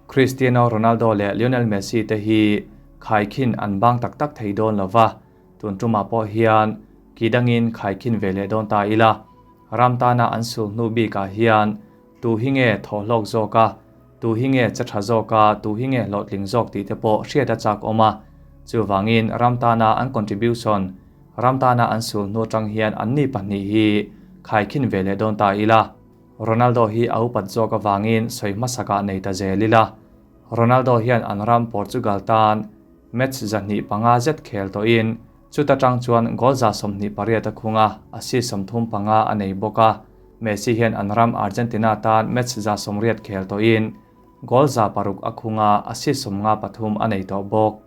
Cristiano Ronaldo leh Lionel Messi te hi khaikhin an bang tak tak thei dawn lo va, tun tumah pawh hian ki dangin khaikhin ve leh dawn ta ila. Ram tana an sul hnu bikah hian tu hi nge thawhhlawk zawk a, tu hi nge che tha zawk a, tu hi nge hlawhtling zawk tih te pawh hriat a chak awm a. Chuvangin ram tana an contribution, ram tana an sul hnu atang hian anni pahnih hi khaikhin ve leh dawn ta ila. Ronaldo hi a upat zawk avangin sawi hmasakah nei ta zel ila. Ronaldo hian an ram Portugal tan match 205 zet khel tawhin chuta tang chuan goal 28 a khung a, assist 35 a nei bawk a. Messi hian an ram Argentina tan match 80 khel tawhin goal 600 a khung a, assist 53 a nei tawh bawk.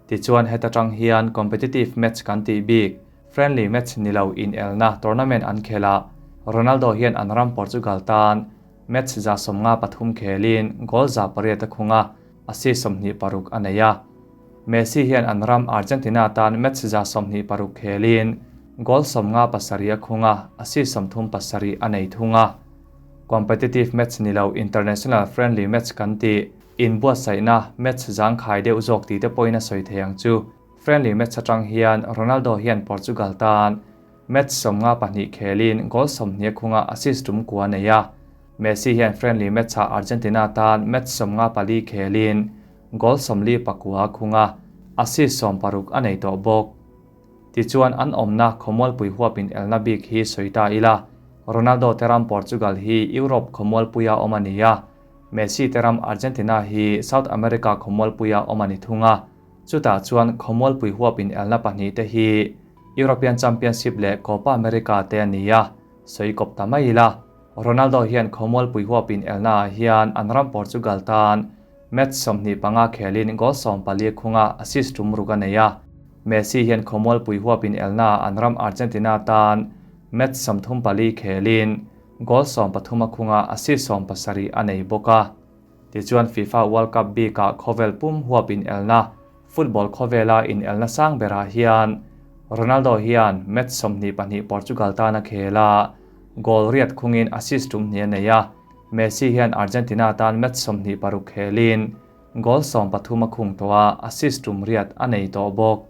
Tichuan heta tang hian competitive match kan tih bik, friendly match ni lo inelna tournament an khel a, Ronaldo hian an ram Portugal tan match 53 khelin goal 800 a khung a, assist 26 a nei a. Messi hian an ram Argentina tan match 26 khelin goal 57 a khung a, assist 37 a nei thung a. Competitive match ni lo international friendly match kan tih, inbuatsaihna match zangkhai deuh zawk tih te pawhin a sawi thei ang chu. Friendly match atang hian Ronaldo hian Portugal tan match 52 khelin goal 20 a khung a, assist tum kua a nei a. Messi hian friendly match ah Argentina tan match 54 khelin goal 49 a khung a, assist 60 a nei tawh bawk. Tichuan an awmna khawmualpui huapin elna bik hi sawi ta ila, Ronaldo te ram Portugal hi Europe khawmualpuia awm a ni a, Messi te ram Argentina hi South America khawmualpuia awm a ni thung a. Chutah chuan khawmualpui huapin elna pahnih te hi European Championship leh Copa America te a ni a, sawi kawp ta mai ila. Ronaldo hian khawmualpui huapin elna ah hian an ram Portugal tan match 25 khelin goal 14 khung a, assist tum ruk a nei a. Messi hian khawmualpui huapin elna ah an ram Argentina tan match 34 khelin goal 13 a khung a, assist 17 a nei bawk a. Tichuan FIFA World Cup bikah khawvel pum huapin elna, football khawvela in elna sang berah hian Ronaldo hian match 22 Portugal tan a khel a, goal riat khungin assist tum hnih a nei a. Messi hian Argentina tan match 26 khelin goal 13 a khung tawh a, assist tum riat a nei tawh bawk.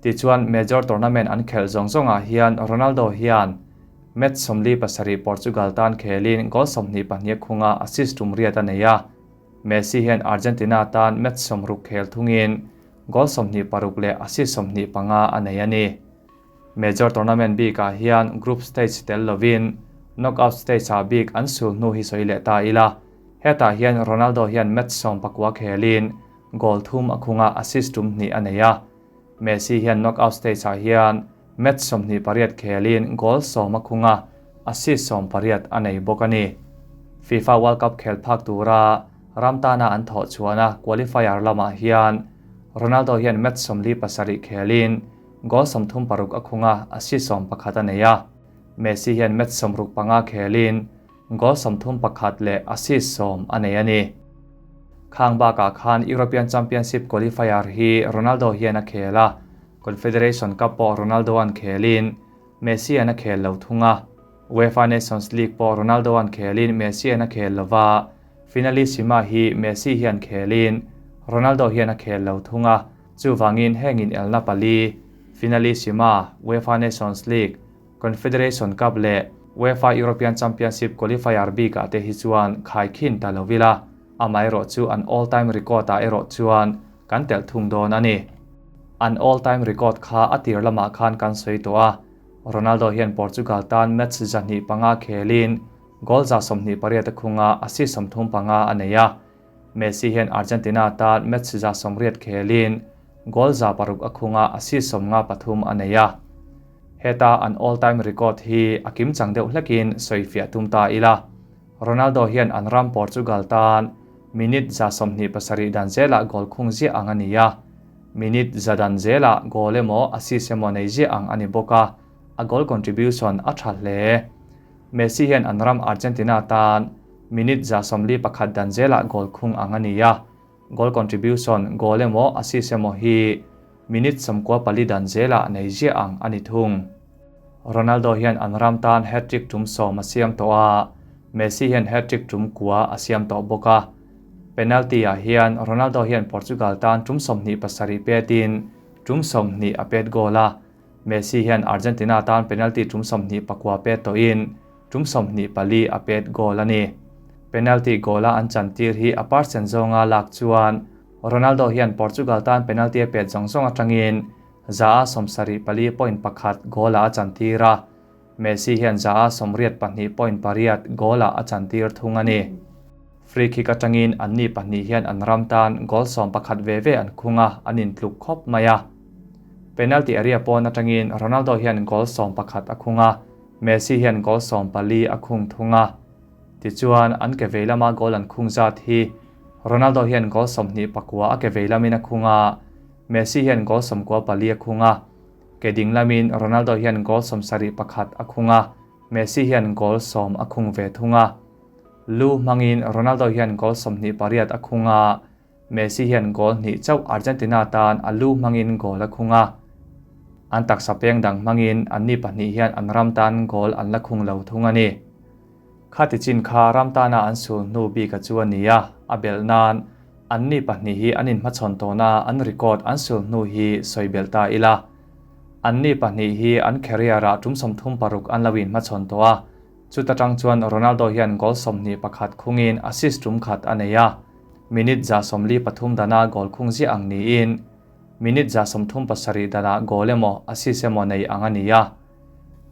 Tichuan major tournament an khelh zawng zawngah hian Ronaldo hian match 47 Portugal tan khelin goal 22 a khung a, assist tum riat a nei a. Messi hian Argentina tan match 60 khel thungin goal 26 leh assist 25 a nei a ni. Major tournament bikah hian group stage tel lovin knockout stage ah bik an sul hnu hi sawi leh ta ila. Hetah hian Ronaldo hian match 19 khelin goal 3 a khung a, assist tum hnih a nei a. Messi hian knockout stage ah hian match 28 khelin goal 10 a khung a, assist 18 a nei bawk a ni. FIFA World Cup khel phak tura ram tana an thawh chuana qualifier lamah hian Ronaldo hian match 47 khelin goal 36 a khung a, assist 11 a nei a. Messi hian match 65 khelin goal 31 leh assist 10 a nei a ni. Khang bakah khan European Championship qualifier hi Ronaldo hian a khel a, Confederation Cup pawh Ronaldo an khelin Messi an a khel lo thung a. UEFA Nations League pawh Ronaldo an khelin Messi an a khel lova, Finalissima hi Messi hian khelin Ronaldo hian a khel lo thung a. Chuvangin hengin elna pali, Finalissima, UEFA Nations League, Confederation Cup leh UEFA European Championship qualifier bikah te hi chuan khaikhin ta lo ila, amah erawh chu an all-time record ah erawh chuan kan telh thung dawn a ni. An all-time record kha a tir lamah khan kan sawi tawh a, Ronaldo hian Portugal tan match 205 khelin goal 28 a khung a, assist 35 a nei a. Messi hian Argentina tan match 80 khelin goal 600 a khung a, assist 53 a nei a. Heta an all-time record hi a kim chang deuh hlekin sawi fiah tum ta ila. Ronaldo hian an ram Portugal tan minute 27 dan zelah goal khung ziah ang a ni a. Minute za dan zelah goal emaw assist emaw nei ziah ang a ni bawk a, a goal contribution a tha hle. Messi hian an ram Argentina tan minute 41 dan zelah goal khung ang a ni a. Goal contribution, goal emaw assist emaw hi minute 94 dan zelah nei ziah ang a ni thung. Ronaldo hian an ram tan hat-trick tum 10 a siam tawh a, Messi hian hat-trick tum 9 a siam tawh bawk a. Penalty-ah hian Ronaldo hian Portugal tan tum 27 petin tum 20 a pet goal a, Messi hian Argentina tan penalty tum 29 pet tawhin tum 24 a pet goal a ni. Penalty goal-a an chantir hi a percent zawnga lak chuan Ronaldo hian Portugal tan penalty a pet zawng zawng atangin 74.1 goal-ah a chantir a, Messi hian 82.8 goal-ah a chantir thung a ni. Free kick atangin anni pahnih hian an ram tan goal 11 ve ve an khung a, an intluk khawp mai a. Penalty area pawn atangin Ronaldo hian goal 11 a khung a, Messi hian goal 14 a khung thung a. Tichuan, an ke vei lama goal an khung zat hi Ronaldo hian goal 29 a ke vei lamin a khung a, Messi hian goal 94 a khung a. Ke ding lamin Ronaldo hian goal 71 a khung a, Messi hian goal 10 a khung ve thung a. Lu hmangin Ronaldo hian goal 28 a khung a, Messi hian goal hnih chauh Argentina tan a lu hmangin goal a khung a. An taksa peng dang hmangin anni pahnih hian an ram tan goal an la khung lo thung a ni. Khati chin kha ram tana an sul hnu bik a chu a ni a, a belh nan anni pahnih hi an inhmachhawn tawna an record an sul hnu hi sawi belh ta ila. Anni pahnih hi an career-ah tum 36 an lo inhmachhawn tawh a, chuta tang chuan Ronaldo hian goal 21 khungin assist tum khat a nei a. Minute 143 dana goal khung ziah ang niin minute 137 dana goal emaw assist emaw nei ang a ni a.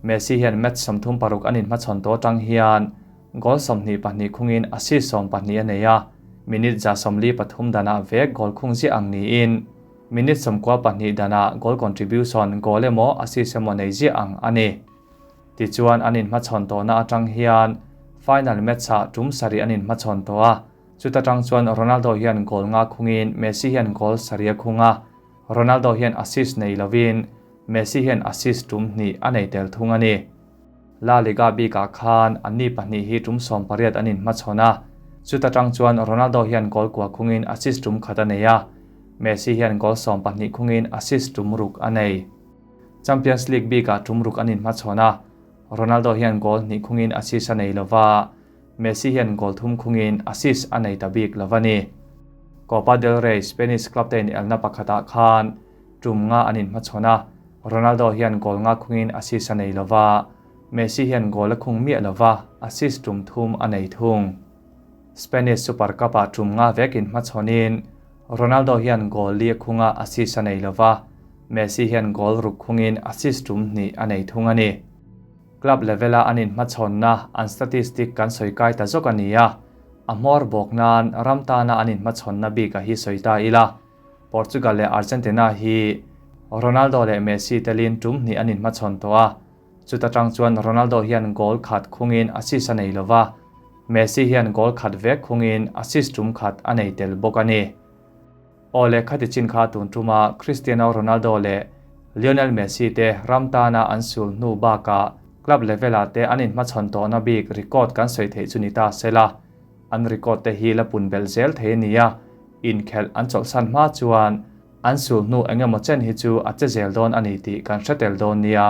Messi hian match 36 an inhmachhawn tawh atang hian goal 22 khungin assist 12 a nei a, minute 143 dana vek goal khung ziah ang niin minute 92 dana goal contribution goal emaw assist emaw nei ziah ang a ni. Tichuan an inhmachhawn tawhna atang hian final match-ah tum sarih an inhmachhawn tawh a, chuta tang chuan Ronaldo hian goal nga khungin Messi hian goal sarih a khung a, Ronaldo hian assist nei lovin Messi hian assist tum hnih a nei tel thung a ni. La Liga bikah khan anni pahnih hi tum 18 an inhmachhawn a, chuta tang chuan Ronaldo hian goal kua khungin assist tum khat a nei a, Messi hian goal 12 khungin assist tum ruk a nei. Champions League bikah tum ruk an inhmachhawn a, Ronaldo hian goal hnih khungin assist a nei lova, Messi hian goal thum khungin assist a nei ta bik lova ni. Copa del Rey Spanish club te inelna pakhatah khan tum nga an inhmachhawn a, Ronaldo hian goal nga khungin assist a nei lova, Messi hian goal a khung miah lova, assist tum thum a nei thung. Spanish Super Cup-ah tum nga vek inhmachhawnin Ronaldo hian goal li a khung a, assist a nei lova, Messi hian goal ruk khungin assist tum hnih a nei thung a ni. Club level-a an inhmachhawnna an statistic kan sawi kai ta zawk a ni a, a hmawr bawk nan ram tana an inhmachhawnna bik a hi sawi ta ila. Portugal leh Argentina hi Ronaldo leh Messi telin tum hnih an inhmachhawn tawh a, chuta tang chuan Ronaldo hian goal khat khungin assist a nei lova, Messi hian goal khat vek khungin assist tum khat a nei tel bawk a ni. Aw le khati chin kha tun tuma Cristiano Ronaldo leh Lionel Messi te ram tana an sul hnu bakah club level-ah te an inhmachhawn tawhna bik record kan sawi theih chu ni ta sela, an record te hi la pun belh zel thei a ni a, inkhelh an chawlhsan hma chuan an sul hnu eng emaw chen hi chu a che zel dawn a ni tih kan hre tel dawn nia.